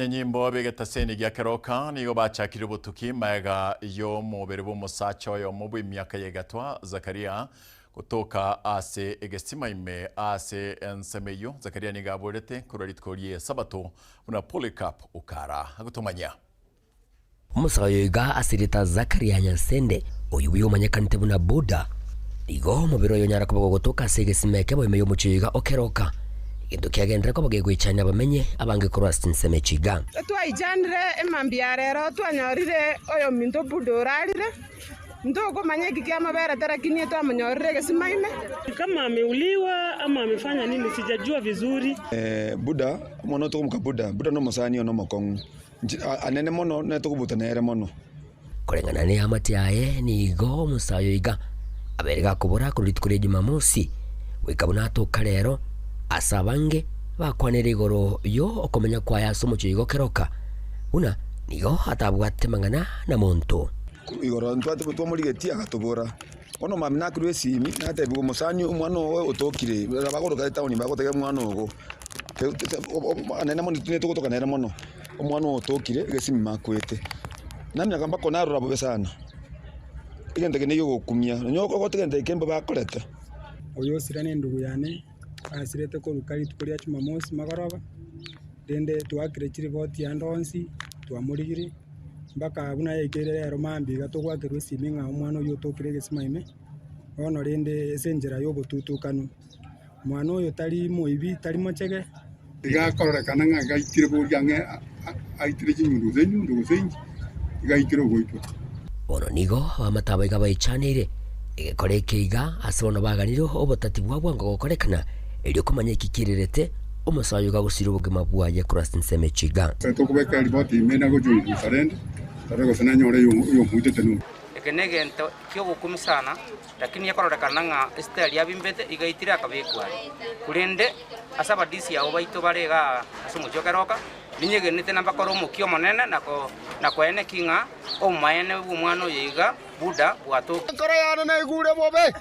Abanyanyimbo b'egetaseni gia Keroka nigo bachakire obotuki magega y'omobere bw'omosacha oyomo bw'emiaka ya egatwa, Zakaria, gotoka ase egesima ime ase ensemo eyio. Zakaria nigo aborete korwa rituko ri'Esabato buna Polycarp Okara agotomanyia. Omosae oyo iga ase erieta Zakaria Nyansende, oyio buya omanyekanete buna Buda. Igo omobere oyo onyara koba gogotoka ase egesima ekemo ime y'omochie oyo iga okeroka, egento kiagenderera koba gegoichania abamenyi abange korwa ase chinsemo echi iga. Twaichanire emambia ya rero twanyorire oyominto Buda orarire, ntokomanya eki kiamoberete lakini twamonyorire egesima ime. Kama ameuliwa ama amefanya nini sijajua vizuri. Buda, omwana otokomoka Buda, Buda nomosani one omokong'u. Inche anene mono netokobuta nere mono. Koreng'ana neamate yaye nigo omosae oyo iga abeire gakobora korwa rituko ria Jumamosi goika buna atoka rero, ase abange bakwanire igoro yo okomenya kwaye ase omochie oyo igo keroka buna nigo atabwate mang'ana na monto. Igoro ntwate twamorigetie agatobora. Bono mambia nakirwe esimi, natebiwa omosani omwana ogo otokire, bagoroka etaoni bagotebia omwana ogo, anene mono netogotoka nere mono. Omwana oo otokire egesimi akwete, namiaka mpaka narora bobe sana, egento eke negegokumia, nonya ogote egento eke mbobe akorete. Oyo osira nendugu yane, asirete korwa rituko ria Jumamosi magoroba, rende twaakire chiripoti ande onsi, twamorigirie, mpaka buna yaikeire rero mambia iga togwakerwa esimi ng'a omwana oyio otokire egesima ime, bono rende ase enchera ya obotutukanu. Omwana oyo tari moibi, tari mochege. Iga akororekana ng'a gaitire boria ang'e aitire chinyundo gose enyundo gose inki, iga aitire ogoitwa. Bono nigo abamate aba iga baichaneire egekora eke iga ase bono baganire obotati bwa bwango gokorekana, erio komanya eki kiererete omosae oyo iga agosiria obogima bwaye korwa ase ensemo echi iga. Tokobeka eriboti ime na gochungusa rende, torore gose nanyore oyomoitete noyo. Eke negento ki'ogokumia sana. Lakini ekororekana ng'a Esiteri abimbete igaitire akabekwa aria. Korende ase abadisi abo baito bare igaa ase omochie o Keroka, ninyegenete nambakore omokia omonene na koeneki ng'a obomaene bw'omwana oyo iga Buda bwatokire. Enkoro yane naigure bobe,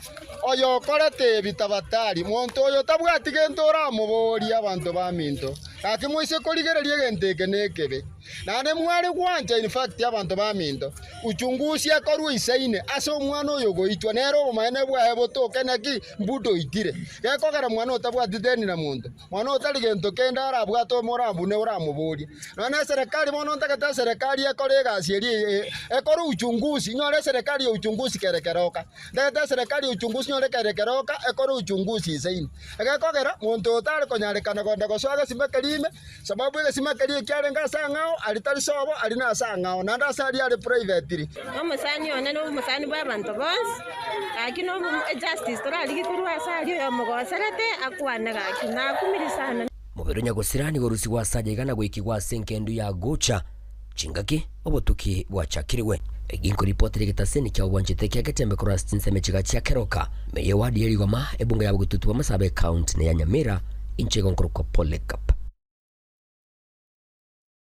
oyokorete ebi tabatari, monto oyo tabwati gento oramoborie abanto baminto. Gaki moise korigereria egento eke nekebe. Naende mware gwancha in fact abanto baminto, uchunguzi ekorwe isaine ase omwana oyo ogoitwa, nere obomaene bwaye botoke naki mbuda oitire. Gekogera mwana otabwati deni na monto, mwana otari gento kende arabwate omorabune oramoborie. Nonya na eserekari bono ntagete eserekari ekore egasi eria ekore uchunguzi, inyore eserekari ya uchunguzi kere keroka. Ntagete eserekari ya uchunguzi inyore kere keroka ekore uchunguzi isaine. Egekogera monto oyo tare konyarekana kogenda gosoa egesima keria ime, Sababu egesima keria ekiarenge ase ang'ao, aria tari sobo, aria nase ang'ao, naende ase aria are privately. Omosani one nomosani bw'abanto bonsi, gaki nobo ejustice torarigie korwa ase aria oyomogoserete akwane gaki, nakumiri sana. Mobere o nyagosira nigo orusigwe ase aye iga na goikigwa ase engendu ya gocha chingaki obotuki bwachakirwe. Egi nkoripotera egetaseni kia obwanchete kia Getembe korwa ase chinsemo chiga chia Keroka, ime ye ward ye Rigoma, ebunge ya Bogetutu bwa Masaaba ecounty na ya Nyamira, inche igo nkorokwa Polycarp.